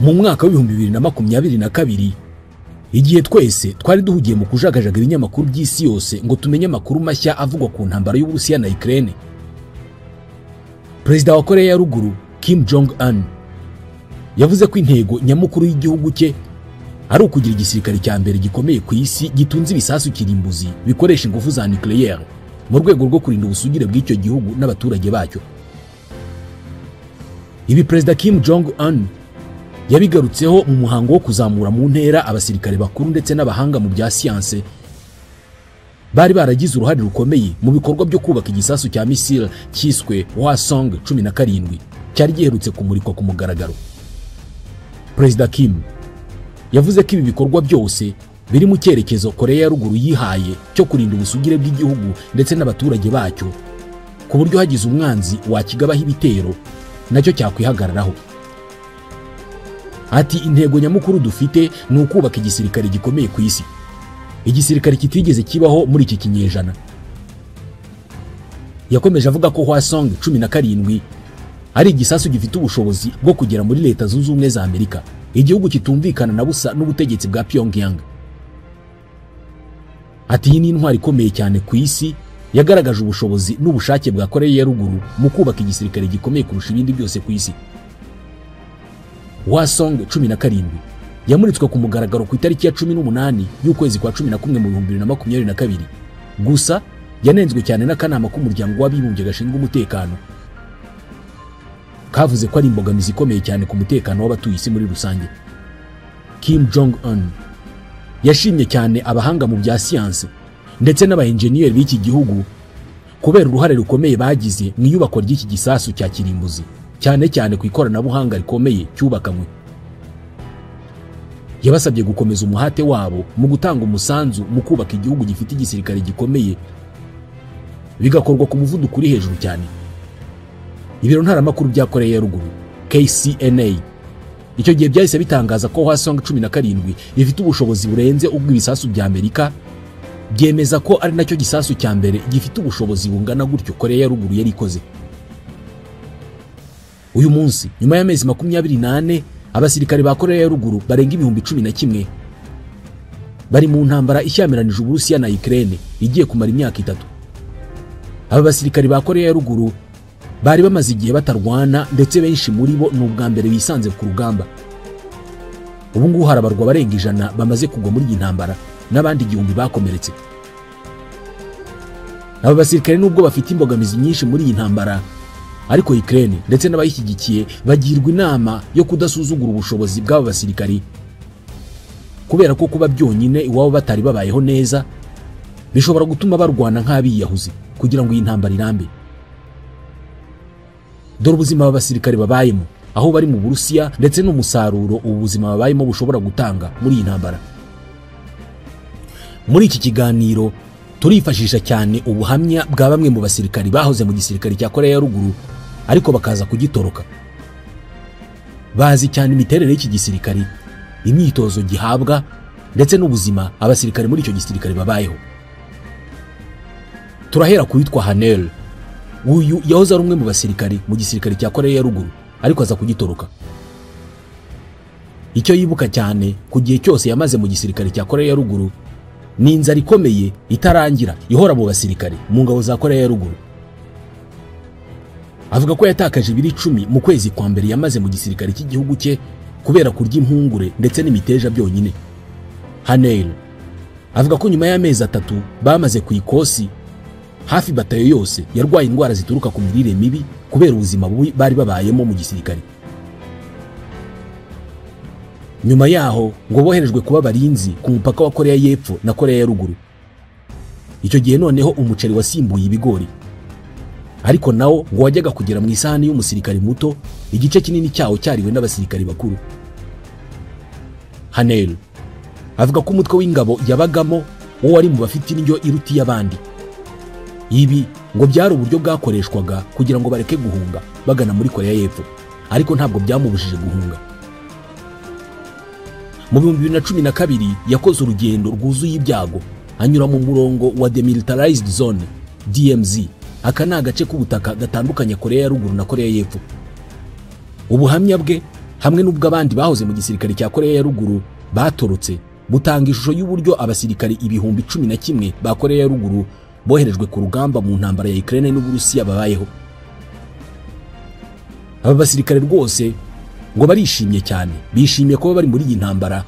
Mu mwaka w'2022, igihe twese twari duhugiye mu kujagajaga ibinyamakuru by'isi yose ngo tumenye amakuru mashya avugwa ku ntambara y'Uburusiya na Ukraine, Perezida wa Korea ya Ruguru Kim Jong Un yavuze ko intego nyamukuru y'igihugu cye ari ukugira igisirikare cya mbere gikomeye ku isi gitunze ibisasu kirimbuzi bikoresha ingufu za nucléaire mu rwego rwo kurinda ubusugire bw'icyo gihugu n'abaturage bacyo. Ibi Perezida Kim Jong Un yabigarutseho mu muhango wo kuzamura mu ntera abasirikare bakuru ndetse n'abahanga mu bya siyanse bari baragize uruhare rukomeye mu bikorwa byo kubaka igisasu cya missile cyiswe Hwasong 17 cyari giherutse kumurikwa ku mugaragaro. Perezida Kim yavuze ko ibi bikorwa byose biri mu cyerekezo Korea ya Ruguru yihaye cyo kurinda ubusugire bw'igihugu ndetse n'abaturage bacyo, ku buryo hagize umwanzi wakigabaho ibitero nacyo cyakwihagararaho. Ati intego nyamukuru dufite ni ukubaka igisirikare gikomeye ku isi, igisirikare kitigeze kibaho muri iki kinyejana. Yakomeje avuga ko Hwasong 17 ari igisasu gifite ubushobozi bwo kugera muri Leta Zunze Ubumwe za Amerika, igihugu kitumvikana na busa n'ubutegetsi bwa Pyongyang. Ati iyi ni intwari ikomeye cyane ku isi yagaragaje ubushobozi n'ubushake bwa Korea ya Ruguru mu kubaka igisirikare gikomeye kurusha ibindi byose ku isi. Hwasong 17 yamuritswe ku mugaragaro ku itariki ya 18 y'ukwezi kwa 11 mu 2022, gusa yanenzwe cyane n'akanama k'umuryango w'abibumbye gashinzwe umutekano, kavuze ko ari imbogamizi ikomeye cyane ku mutekano w'abatuye isi muri rusange. Kim Jong Un yashimye cyane abahanga mu bya siyanse ndetse n'abaenjeniyeri b'iki gihugu kubera uruhare rukomeye bagize mu iyubakwa ry'iki gisasu cya kirimbuzi, cyane cyane ku ikoranabuhanga rikomeye cyubakanywe. Yabasabye gukomeza umuhate wabo mu gutanga umusanzu mu kubaka igihugu gifite igisirikare gikomeye, bigakorwa ku muvuduko uri hejuru cyane. Ibiro ntaramakuru bya Korea ya Ruguru KCNA icyo gihe byahise bitangaza ko Hwasong 17 ifite ubushobozi burenze ubw'ibisasu bya Amerika, byemeza ko ari nacyo gisasu cya mbere gifite ubushobozi bungana gutyo Korea ya Ruguru yari ikoze. Uyu munsi nyuma y'amezi 24, abasirikare ba Korea ya Ruguru barenga 11,000 bari mu ntambara ishyamiranyije Uburusiya na Ukraine igiye kumara imyaka 3. Aba basirikare ba Korea ya Ruguru bari bamaze igihe batarwana, ndetse benshi muri bo ni ubwa mbere bisanze ku rugamba. Ubu ngubu harabarwa barenga 100 bamaze kugwa muri iyi ntambara n'abandi 1000 bakomeretse. Aba basirikare nubwo bafite imbogamizi nyinshi muri iyi ntambara, ariko Ukraine ndetse n'abayishyigikiye bagirwa inama yo kudasuzugura ubushobozi bw'aba basirikari, kubera ko kuba byonyine iwabo batari babayeho neza bishobora gutuma barwana nk'abiyahuzi kugira ngo iyi ntambara irambe. Dore ubuzima aba basirikare babayemo aho bari mu Burusiya ndetse n'umusaruro ubu buzima babayemo bushobora gutanga muri iyi ntambara. Muri iki kiganiro turifashisha cyane ubuhamya bwa bamwe mu basirikari bahoze mu gisirikare cya Korea ya Ruguru ariko bakaza kugitoroka. Bazi cyane imiterere y'iki gisirikari, imyitozo gihabwa ndetse n'ubuzima abasirikare muri icyo gisirikare babayeho. Turahera ku witwa Hanel. Uyu yahoze ari umwe mu basirikari mu gisirikare cya Korea ya Ruguru ariko aza kugitoroka. Icyo yibuka cyane ku gihe cyose yamaze mu gisirikare cya Korea ya Ruguru ni inzara ikomeye itarangira ihora mu basirikare mu ngabo za Korea ya Ruguru. Avuga ko yatakaje ibiro 10 mu kwezi kwa mbere yamaze mu gisirikare cy'igihugu cye kubera kurya impungure ndetse n'imiteja byonyine. Hanel avuga ko nyuma y'amezi 3 bamaze ku ikosi, hafi batayo yose yarwaye indwara zituruka ku mirire mibi kubera ubuzima bubi bari babayemo mu gisirikare. Nyuma yaho ngo boherejwe kuba barinzi ku mupaka wa Korea y'Epfo na Korea ya Ruguru. Icyo gihe noneho umuceri wasimbuye ibigori, ariko nawo ngo wajyaga kugera mu isahani y'umusirikare muto, igice kinini cyawo cyariwe n'abasirikare bakuru. Hanel avuga ko umutwe w'ingabo yabagamo wo wari mu bafite indyo iruti y'abandi. Ibi ngo byari uburyo bwakoreshwaga kugira ngo bareke guhunga bagana muri Korea y'Epfo, ariko ntabwo byamubujije guhunga. Mu 2012 yakoze urugendo rwuzuye ibyago anyura mu murongo wa Demilitarized Zone DMZ. Aka ni agace k'ubutaka gatandukanye Korea ya Ruguru na Korea y'Epfo. Ubuhamya bwe hamwe n'ubwo abandi bahoze mu gisirikare cya Korea ya Ruguru batorotse, butanga ishusho y'uburyo abasirikare 11,000 ba Korea ya Ruguru boherejwe ku rugamba mu ntambara ya Ukraine n'Uburusiya babayeho. Aba basirikare rwose ngo barishimye cyane, bishimiye kuba bari muri iyi ntambara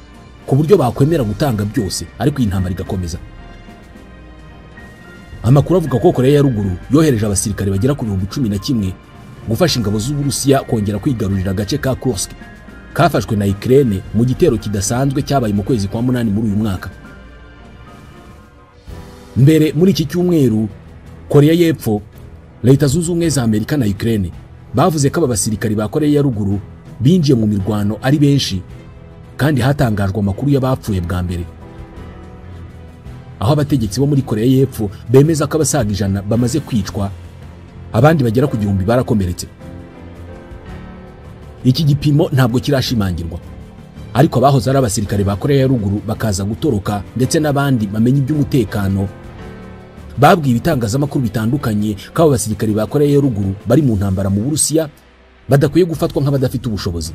ku buryo bakwemera gutanga byose, ariko iyi ntambara igakomeza. Amakuru avuga ko Korea ya Ruguru yohereje abasirikare bagera ku 11,000 gufasha ingabo z'Uburusiya kongera kwigarurira agace ka Kursk kafashwe na Ukraine mu gitero kidasanzwe cyabaye mu kwezi kwa 8 muri uyu mwaka. Mbere muri iki cyumweru, Korea y'Epfo, Leta Zunze Ubumwe za Amerika na Ukraine bavuze ko aba basirikari ba Korea ya Ruguru binjiye mu mirwano ari benshi, kandi hatangajwe amakuru y'abapfuye bwa mbere, aho abategetsi bo muri Korea y'Epfo bemeza ko abasaga 100 bamaze kwicwa, abandi bagera ku 1000 barakomeretse. Iki gipimo ntabwo kirashimangirwa, ariko abahoze ari abasirikare ba Korea ya Ruguru bakaza gutoroka ndetse n'abandi bamenye iby'umutekano babwiye ibitangazamakuru bitandukanye ko abo basirikare ba Korea ya Ruguru bari mu ntambara mu Burusiya badakwiye gufatwa nk'abadafite ubushobozi.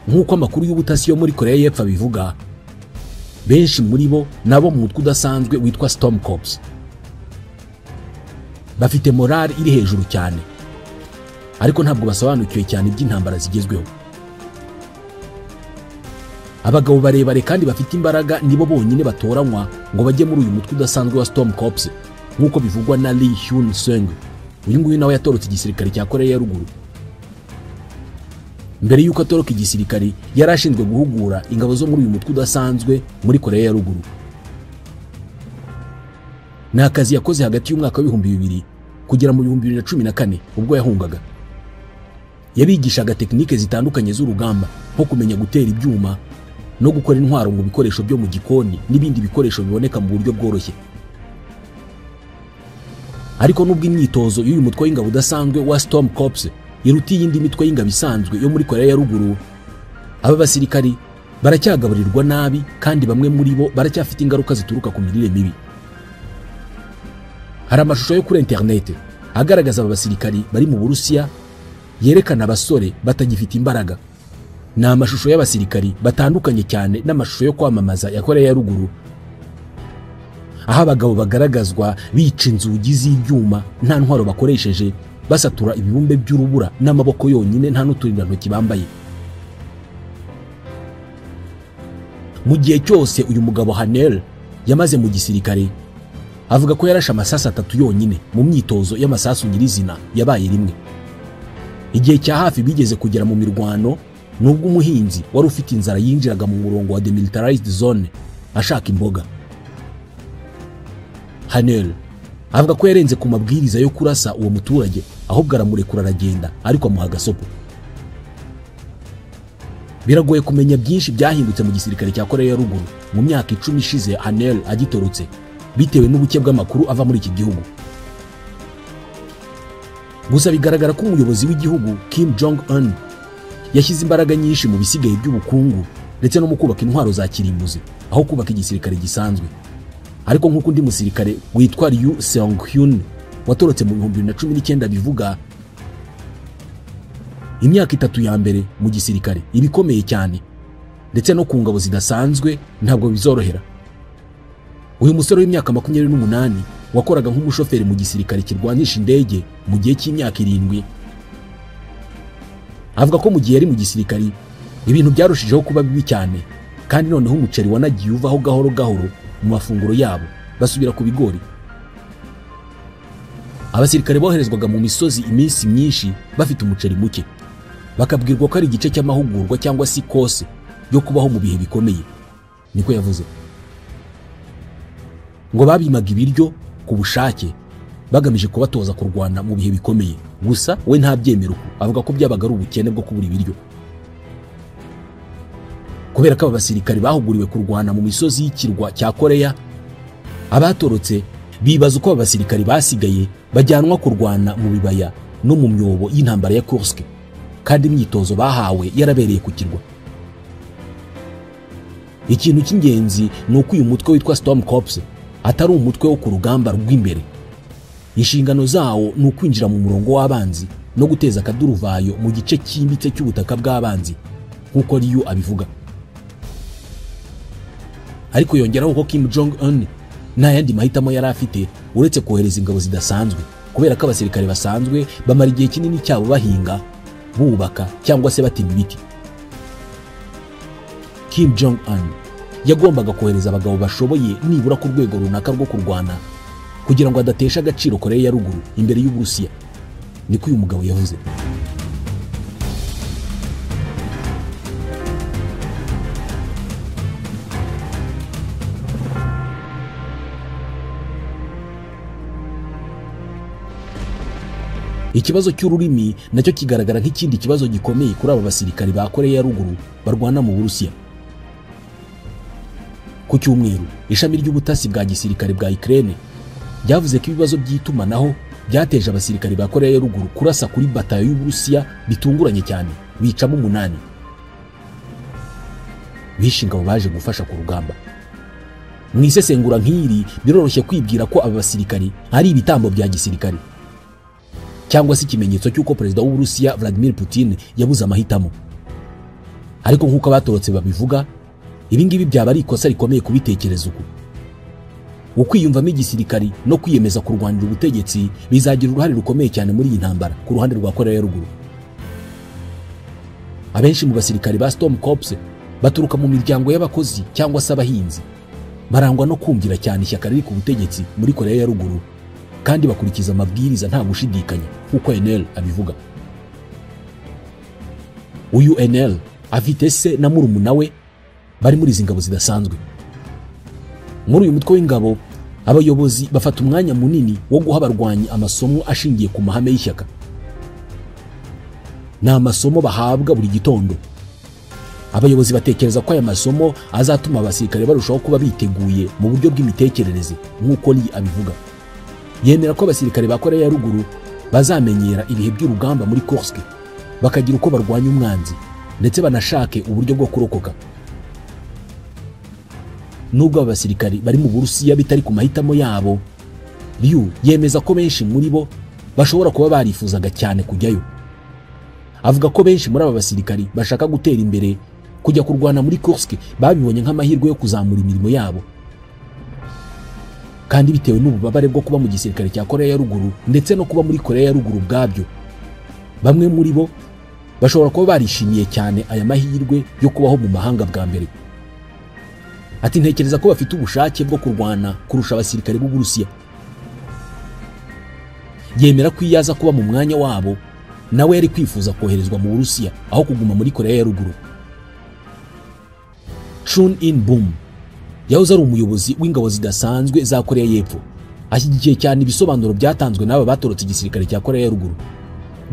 Nk'uko amakuru y'ubutasi yo muri Korea y'Epfo abivuga, benshi muri bo nabo mu mutwe udasanzwe witwa Storm Corps bafite morale iri hejuru cyane, ariko ntabwo basobanukiwe cyane iby'intambara zigezweho. Abagabo barebare kandi bafite imbaraga nibo bonyine batoranywa ngo bajye muri uyu mutwe udasanzwe wa Storm Corps, nk'uko bivugwa na Lee Hyun Sung. Uyu nguyu nawe yatorotse igisirikare cya Korea ya Ruguru. Mbere y'uko atoroka igisirikare, yari ashinzwe guhugura ingabo zo muri uyu mutwe udasanzwe muri Korea ya Ruguru. Ni akazi yakoze hagati y'umwaka wa 2000 kugera mu 2014 ubwo yahungaga. Yabigishaga tekinike zitandukanye z'urugamba, nko kumenya gutera ibyuma no gukora intwaro mu bikoresho byo mu gikoni n'ibindi bikoresho biboneka mu buryo bworoshye. Ariko nubwo imyitozo y'uyu mutwe w'ingabo udasanzwe wa Storm Corps iruta iyindi mitwe y'ingabo isanzwe yo muri Korea ya Ruguru, aba basirikari baracyagaburirwa nabi kandi bamwe muri bo baracyafite ingaruka zituruka ku mirire mibi. Hari amashusho yo kuri internet agaragaza aba basirikari bari mu Burusiya, yerekana abasore batagifite imbaraga. Ni amashusho y'abasirikari batandukanye cyane n'amashusho yo kwamamaza ya Korea ya Ruguru, aho abagabo bagaragazwa bica inzugi z'ibyuma nta ntwaro bakoresheje, basatura ibibumbe by'urubura n'amaboko yonyine nta n'uturindantoki bambaye. Mu gihe cyose uyu mugabo Hanel yamaze mu gisirikare, avuga ko yarashe amasasu 3 yonyine mu myitozo y'amasasu nyirizina yabaye rimwe. Igihe cya hafi bigeze kugera mu mirwano nubwo umuhinzi wari ufite inzara yinjiraga mu murongo wa demilitarized zone ashaka imboga. Hanel avuga ko yarenze ku mabwiriza yo kurasa uwo muturage, ahubwo aramurekura aragenda, ariko amuha agasopo. Biragoye kumenya byinshi byahindutse mu gisirikare cya Korea ya Ruguru mu myaka 10 ishize Hanel agitorotse, bitewe n'ubuke bw'amakuru ava muri iki gihugu. Gusa bigaragara ko umuyobozi w'igihugu Kim Jong Un yashyize imbaraga nyinshi mu bisigaye by'ubukungu ndetse no mu kubaka intwaro za kirimbuzi aho kubaka igisirikare gisanzwe. Ariko nk'uko undi musirikare witwa Ryu Seong-hyun watorotse mu 2019 bivuga, imyaka 3 ya mbere mu gisirikare ibikomeye cyane, ndetse no ku ngabo zidasanzwe ntabwo bizorohera. Uyu musore w'imyaka 28 wakoraga nk'umushoferi mu gisirikare kirwanisha indege mu gihe cy'imyaka 7, avuga ko mu gihe yari mu gisirikare ibintu byarushijeho kuba bibi cyane, kandi noneho umuceri wanagiye uvaho gahoro gahoro mu mafunguro yabo, basubira ku bigori. Abasirikare boherezwaga mu misozi iminsi myinshi bafite umuceri muke, bakabwirwa ko ari igice cy'amahugurwa cyangwa se kose yo kubaho mu bihe bikomeye, niko yavuze. Ngo babimaga ibiryo ku bushake bagamije kubatoza kurwana mu bihe bikomeye, gusa we ntabyemera uko, avuga ko byabaga ari ubukene bwo kubura ibiryo. Kubera ko aba basirikare bahuguriwe kurwana mu misozi y'ikirwa cya Korea, abatorotse bibaza uko aba basirikare basigaye bajyanwa kurwana mu bibaya no mu myobo y'intambara ya Kursk, kandi imyitozo bahawe yarabereye ku kirwa. Ikintu cy'ingenzi ni uko uyu mutwe witwa Storm Corps atari umutwe wo ku rugamba rw'imbere. Inshingano zawo ni ukwinjira mu murongo w'abanzi no guteza akaduruvayo mu gice cyimbitse cy'ubutaka bw'abanzi nk'uko Ryu abivuga. Ariko yongeraho ko Kim Jong Un nta yandi mahitamo yari afite uretse kohereza ingabo zidasanzwe, kubera ko abasirikare basanzwe bamara igihe kinini cyabo bahinga, bubaka cyangwa se batema ibiti. Kim Jong Un yagombaga kohereza abagabo bashoboye nibura ku rwego runaka rwo kurwana kugira ngo adatesha agaciro Korea ya Ruguru imbere y'Uburusiya, niko uyu mugabo yavuze. Ikibazo cy'ururimi nacyo kigaragara nk'ikindi kibazo gikomeye kuri aba basirikare ba Korea ya Ruguru barwana mu Burusiya. Ku cyumweru, ishami ry'ubutasi bwa gisirikare bwa Ukraine ryavuze ko ibibazo by'itumanaho byateje abasirikare ba Korea ya Ruguru kurasa kuri batayo y'Uburusiya bitunguranye cyane, bicamo 8. Bishe ingabo baje gufasha ku rugamba. Mu isesengura nk'iri biroroshye kwibwira ko aba basirikare ari ibitambo bya gisirikare cyangwa se ikimenyetso cy'uko perezida w'Uburusiya Vladimir Putin yabuze amahitamo. Ariko nk'uko abatorotse babivuga, ibi ngibi byaba ari ikosa rikomeye kubitekereza uku. Ukwiyumvamo igisirikari no kwiyemeza kurwanira ubutegetsi bizagira uruhare rukomeye cyane muri iyi ntambara ku ruhande rwa Korea ya Ruguru. Abenshi mu basirikari ba Storm Corps baturuka mu miryango y'abakozi cyangwa se abahinzi, barangwa no kumvira cyane ishyaka riri ku butegetsi muri Korea ya Ruguru kandi bakurikiza amabwiriza nta gushidikanya nk'uko NL abivuga. Uyu NL afite se na murumuna we bari muri izi ngabo zidasanzwe. Muri uyu mutwe w'ingabo, abayobozi bafata umwanya munini wo guha abarwanyi amasomo ashingiye ku mahame y'ishyaka. Ni amasomo bahabwa buri gitondo. Abayobozi batekereza ko aya masomo azatuma abasirikare barushaho kuba biteguye mu buryo bw'imitekerereze nk'uko Lee abivuga. Yemera ko abasirikare ba Korea ya Ruguru bazamenyera ibihe by'urugamba muri Kursk, bakagira uko barwanya umwanzi ndetse banashake uburyo bwo kurokoka. Nubwo abasirikari bari mu Burusiya bitari ku mahitamo yabo, Ryu yemeza ko benshi muri bo bashobora kuba barifuzaga cyane kujyayo. Avuga ko benshi muri aba basirikari bashaka gutera imbere, kujya kurwana muri Kursk babibonye nk'amahirwe yo kuzamura imirimo yabo. Kandi bitewe n'ububabare bwo kuba mu gisirikare cya Korea ya Ruguru ndetse no kuba muri Korea ya Ruguru ubwabyo, bamwe muri bo bashobora kuba barishimiye cyane aya mahirwe yo kubaho mu mahanga bwa mbere. Ati ntekereza ko bafite ubushake bwo kurwana kurusha abasirikare b'Uburusiya. Yemera ko iyaza kuba mu mwanya wabo nawe yari kwifuza koherezwa mu Burusiya aho kuguma muri Korea ya Ruguru. Chun In Boom yahoze ari umuyobozi w'ingabo zidasanzwe za Korea y'Epfo, ashyigikiye cyane ibisobanuro byatanzwe n'aba batorotse igisirikare cya Korea ya Ruguru.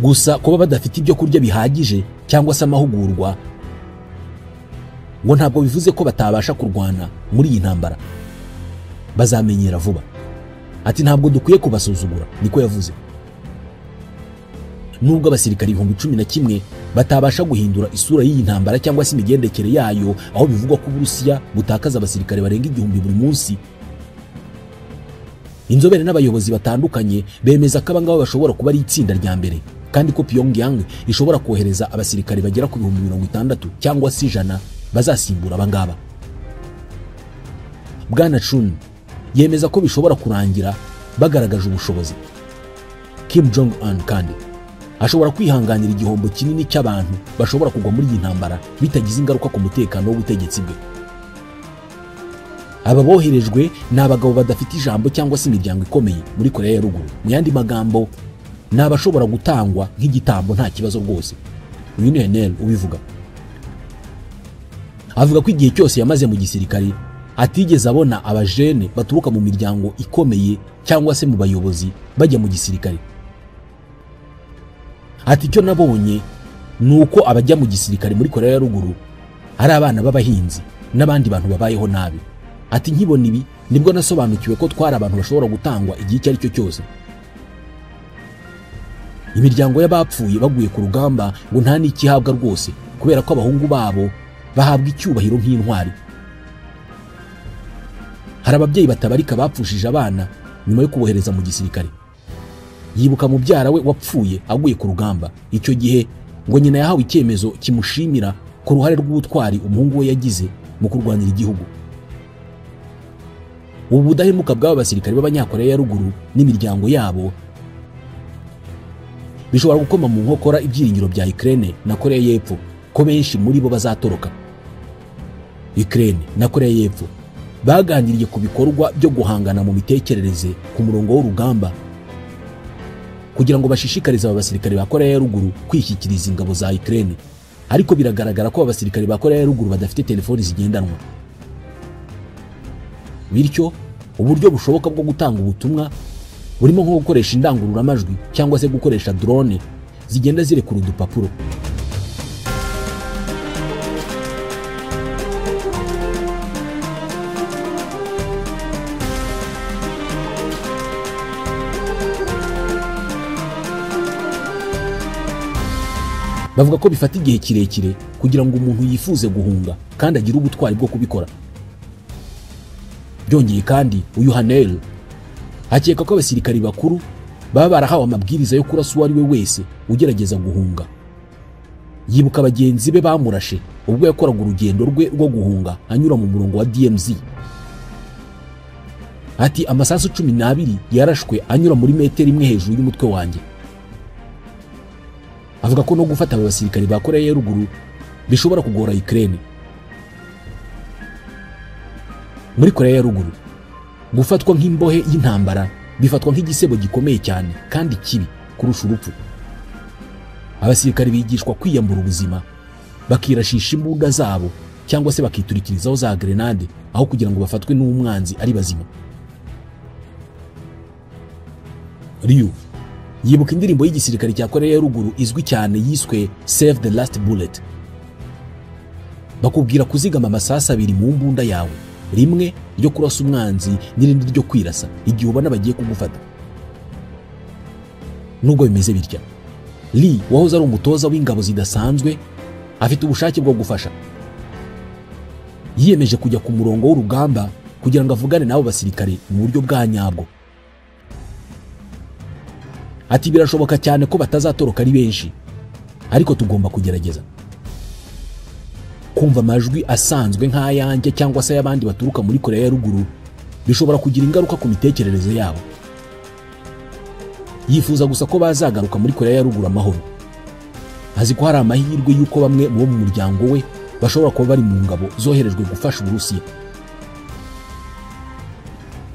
Gusa kuba badafite ibyo kurya bihagije cyangwa se amahugurwa ngo ntabwo bivuze ko batabasha kurwana muri iyi ntambara, bazamenyera vuba. Ati ntabwo dukwiye kubasuzugura, niko yavuze. Nubwo abasirikari 11,000 batabasha guhindura isura y'iyi ntambara cyangwa se imigendekere yayo, aho bivugwa ko Uburusiya butakaza abasirikare barenga 1000 buri munsi, inzobere n'abayobozi batandukanye bemeza ko abangaba bashobora kuba ari itsinda rya mbere, kandi ko Pyongyang ishobora kohereza abasirikare bagera ku 60,000 cyangwa se 100 bazasimbura abangaba. Bwana Chun yemeza ko bishobora kurangira bagaragaje ubushobozi. Kim Jong Un kandi ashobora kwihanganira igihombo kinini cy'abantu bashobora kugwa muri iyi ntambara bitagize ingaruka ku mutekano w'ubutegetsi bwe. Aba boherejwe ni abagabo badafite ijambo cyangwa se imiryango ikomeye muri Korea ya Ruguru. Mu yandi magambo, ni abashobora gutangwa nk'igitambo nta kibazo rwose. Uyu ni Henel ubivuga. Avuga ko igihe cyose yamaze mu gisirikare atigeze abona abajene baturuka mu miryango ikomeye cyangwa se mu bayobozi bajya mu gisirikare. Ati icyo nabonye ni uko abajya mu gisirikare muri Korea ya Ruguru ari abana b'abahinzi n'abandi bantu babayeho nabi. Ati nkibona ibi nibwo nasobanukiwe ko twari abantu bashobora gutangwa igihe icyo ari cyo cyose. Imiryango y'abapfuye baguye ku rugamba ngo nta n'ikihabwa rwose, kubera ko abahungu babo bahabwa icyubahiro nk'intwari. Hari ababyeyi batabarika bapfushije abana nyuma yo kubohereza mu gisirikare. Yibuka mubyara we wapfuye aguye ku rugamba. Icyo gihe ngo nyina yahawe icyemezo kimushimira ku ruhare rw'ubutwari umuhungu we yagize mu kurwanira igihugu. Ubu budahemuka bw'aba basirikare b'Abanyakoreya ya ruguru n'imiryango yabo bishobora gukoma mu nkokora ibyiringiro bya Ukraine na Korea y'Epfo ko benshi muri bo bazatoroka. Ukraine na Korea y'Epfo baganiriye ku bikorwa byo guhangana mu mitekerereze ku murongo w'urugamba kugira ngo bashishikarize aba basirikare ba Korea ya ruguru kwishyikiriza ingabo za Ukraine, ariko biragaragara ko aba basirikare ba Korea ya ruguru badafite telefoni zigendanwa. Bityo uburyo bushoboka bwo gutanga ubutumwa burimo nko gukoresha indangururamajwi cyangwa se gukoresha drone zigenda zirekura udupapuro. Bavuga ko bifata igihe kirekire kugira ngo umuntu yifuze guhunga kandi agire ubutwari bwo kubikora. Byongeye kandi uyu Hanel akeka ko abasirikari bakuru baba barahawe amabwiriza yo kurasa uwo ari we wese ugerageza guhunga. Yibuka bagenzi be bamurashe ubwo yakoraga urugendo rwe rwo guhunga anyura mu murongo wa DMZ. Ati amasasu 12 yarashwe anyura muri metero imwe hejuru y'umutwe wanjye. Avuga ko no gufata aba basirikari ba Korea ya ruguru bishobora kugora Ukraine. Muri Korea ya ruguru gufatwa nk'imbohe y'intambara bifatwa nk'igisebo gikomeye cyane kandi kibi kurusha urupfu. Abasirikari bigishwa kwiyambura ubuzima, bakirashisha imbunda zabo cyangwa se bakiturikirizaho za grenade aho kugira ngo bafatwe n'umwanzi ari bazima. Ryu yibuka indirimbo y'igisirikare cya Korea ya ruguru izwi cyane yiswe Save the Last Bullet. Bakubwira kuzigama amasasu abiri mu mbunda yawe, rimwe ryo kurasa umwanzi n'irindi ryo kwirasa igihe ubona bagiye kugufata. Nubwo bimeze bitya, Lee wahoze ari umutoza w'ingabo zidasanzwe afite ubushake bwo gufasha. Yiyemeje kujya ku murongo w'urugamba kugira ngo avugane n'abo basirikare mu buryo bwa nyabwo. Ati birashoboka cyane ko batazatoroka ari benshi, ariko tugomba kugerageza. Kumva amajwi asanzwe nk'ayanjye cyangwa se y'abandi baturuka muri Korea ya ruguru bishobora kugira ingaruka ku mitekerereze yabo. Yifuza gusa ko bazagaruka muri Korea ya ruguru amahoro. Azi ko hari amahirwe y'uko bamwe mu bo mu muryango we bashobora kuba bari mu ngabo zoherejwe gufasha Uburusiya.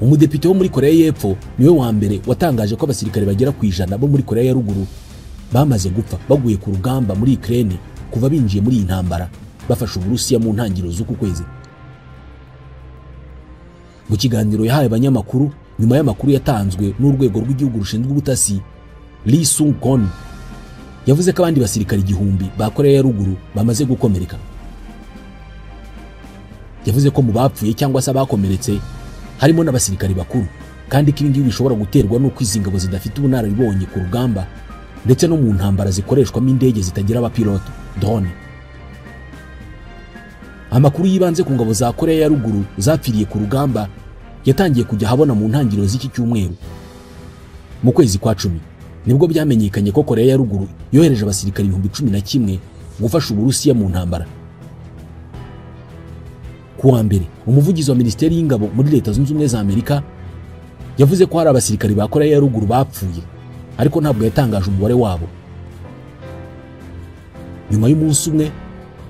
Umudepite wo muri Korea y'Epfo niwe wa mbere watangaje ko abasirikare bagera ku 100 bo muri Korea ya ruguru bamaze gupfa baguye ku rugamba muri Ukraine kuva binjiye muri iyi ntambara bafasha Uburusiya mu ntangiriro z'uku kwezi. Mu kiganiro yahaye abanyamakuru nyuma y'amakuru yatanzwe n'urwego rw'igihugu rushinzwe ubutasi, Lee Sung-kon yavuze ko abandi basirikare 1000 ba Korea ya ruguru bamaze gukomereka. Yavuze ko mu bapfuye cyangwa se abakomeretse harimo n'abasirikare bakuru, kandi ko ibingibi bishobora guterwa n'uko izi ngabo zidafite ubunararibonye ku rugamba ndetse no mu ntambara zikoreshwamo indege zitagira abapilote drone. Amakuru yibanze ku ngabo za Korea ya ruguru zapfiriye ku rugamba yatangiye kujya habona mu ntangiriro z'iki cyumweru. Mu kwezi kwa 10 nibwo byamenyekanye ko Korea ya ruguru yohereje abasirikare 11,000 gufasha Uburusiya mu ntambara. Kuwa mbere, umuvugizi wa Minisiteri y'Ingabo muri Leta Zunze Ubumwe za Amerika yavuze ko hari abasirikare ba Korea ya ruguru bapfuye, ariko ntabwo yatangaje umubare wabo. Nyuma y'umunsi umwe,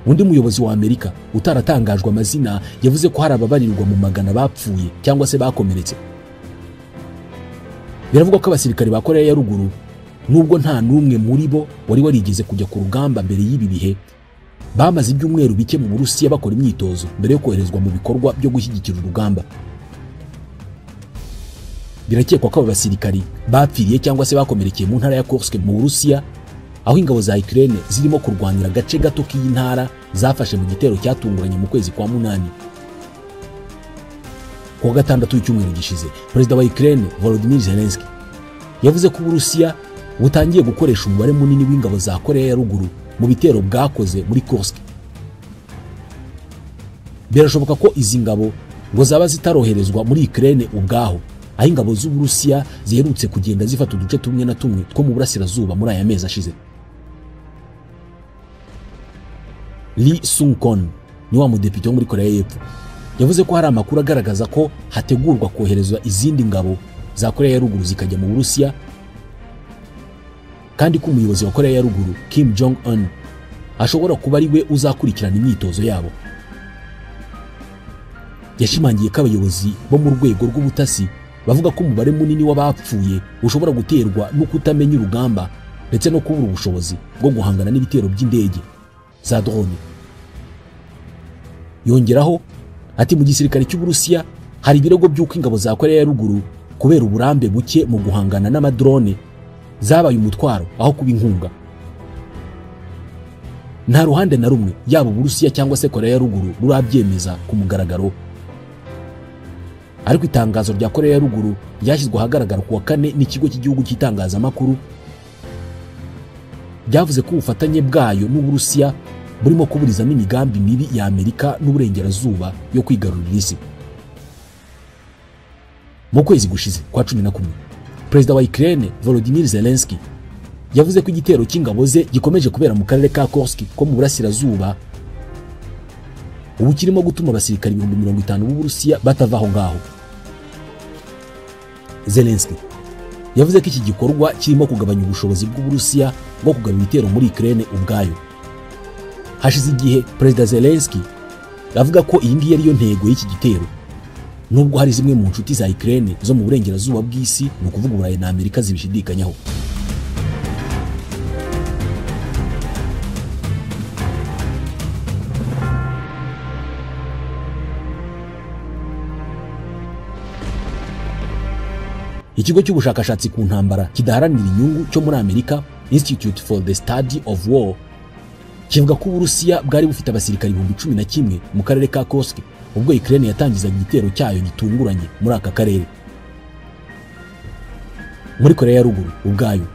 undi muyobozi wa Amerika utaratangajwe amazina yavuze ko hari ababarirwa mu magana bapfuye cyangwa se bakomeretse. Biravugwa ko abasirikare ba Korea ya ruguru nubwo nta n'umwe muri bo wari warigeze kujya ku rugamba mbere y'ibi bihe, bamaze ibyumweru bike mu Burusiya bakora imyitozo mbere yo koherezwa mu bikorwa byo gushyigikira urugamba. Birakekwa ko aba basirikari bapfiriye cyangwa se bakomerekeye mu ntara ya Kursk mu Burusiya, aho ingabo za Ukraine zirimo kurwanira agace gato k'iyi ntara zafashe mu gitero cyatunguranye mu kwezi kwa 8. Ku wa gatandatu w'icyumweru gishize, Perezida wa Ukraine Volodymyr Zelensky yavuze ko Uburusiya butangiye gukoresha umubare munini w'ingabo za Korea ya ruguru mu bitero bwakoze muri Kursk. Birashoboka ko izi ngabo ngo zaba zitaroherezwa muri Ukraine ubwaho, aho ingabo z'Uburusiya ziherutse kugenda zifata uduce tumwe na tumwe two mu burasirazuba muri aya mezi ashize. Lee Sung-kon ni wa mudepite wo muri Korea y'Epfo yavuze ko hari amakuru agaragaza ko hategurwa koherezwa izindi ngabo za Korea ya Ruguru zikajya mu Burusiya, kandi ko umuyobozi wa Korea ya Ruguru Kim Jong Un ashobora kuba ari we uzakurikirana imyitozo yabo. Yashimangiye ko abayobozi bo mu rwego rw'ubutasi bavuga ko umubare munini w'abapfuye ushobora guterwa no kutamenya urugamba ndetse no kubura ubushobozi bwo guhangana n'ibitero by'indege za drone. Yongeraho ati mu gisirikare cy'Uburusiya hari ibirego by'uko ingabo za Korea ya Ruguru kubera uburambe buke mu guhangana n'amadrone zabaye umutwaro aho kuba inkunga. Nta ruhande na rumwe yaba Uburusiya cyangwa se Korea ya Ruguru rurabyemeza ku mugaragaro, ariko itangazo rya Korea ya Ruguru ryashyizwe ahagaragara ku wa kane n'ikigo cy'igihugu cy'itangazamakuru ryavuze ko ubufatanye bwayo n'Uburusiya burimo kuburizamo imigambi mibi ya Amerika n'Uburengerazuba yo kwigarurira isi. Mu kwezi gushize kwa 11, Perezida wa Ukraine Volodymyr Zelensky yavuze ko igitero cy'ingabo ze gikomeje kubera mu karere ka Kursk ko mu burasirazuba ubu kirimo gutuma abasirikari 50,000 b'Uburusiya batava aho ngaho. Zelensky yavuze ko iki gikorwa kirimo kugabanya ubushobozi bw'Uburusiya bwo kugaba ibitero muri Ukraine ubwayo. Hashize igihe Perezida Zelensky avuga ko iyi ngiyi ariyo ntego y'iki gitero, nubwo hari zimwe mu nshuti za Ukraine zo mu burengerazuba bw'isi, ni ukuvuga Uburayi na Amerika, zibishidikanyaho. Ikigo cy'ubushakashatsi ku ntambara kidaharanira inyungu cyo muri Amerika, Institute for the Study of War, kivuga ko Uburusiya bwari bufite abasirikari 11,000 mu karere ka Kursk ubwo Ukraine yatangizaga igitero cyayo gitunguranye muri aka karere. Muri Korea ya Ruguru ubwayo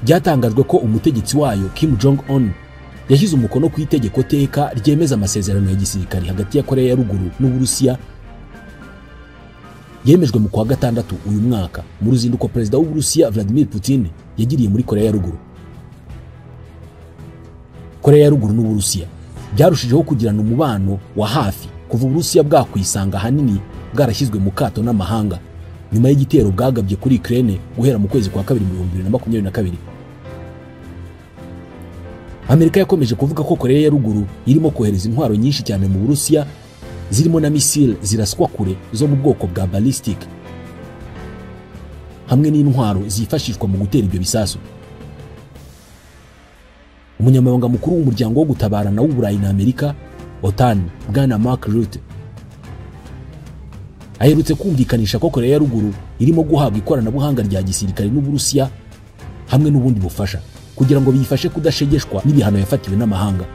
byatangajwe ko umutegetsi wayo Kim Jong Un yashyize umukono ku itegeko teka ryemeza amasezerano ya gisirikari hagati ya Korea ya Ruguru n'Uburusiya, yemejwe mu kwa gatandatu uyu mwaka mu ruzinduko Perezida w'Uburusiya Vladimir Putin yagiriye muri Korea ya Ruguru. Korea ya Ruguru n'Uburusiya byarushijeho kugirana umubano wa hafi kuva Uburusiya bwakwisanga ahanini bwarashyizwe mu kato n'amahanga nyuma y'igitero bwagabye kuri Ukraine guhera mu kwezi kwa kabiri mu 2022. Amerika yakomeje kuvuga ko Korea ya Ruguru irimo kohereza intwaro nyinshi cyane mu Burusiya, zirimo na misile ziraswa kure zo mu bwoko bwa ballistic hamwe n'intwaro zifashishwa mu gutera ibyo bisasu. Umunyamabanga mukuru w'umuryango wo gutabarana w'Uburayi na Amerika OTAN, Bwana Mark Rutte, aherutse kumvikanisha ko Korea ya Ruguru irimo guhabwa ikoranabuhanga rya gisirikare n'Uburusiya hamwe n'ubundi bufasha kugira ngo biyifashe kudashegeshwa n'ibihano yafatiwe n'amahanga.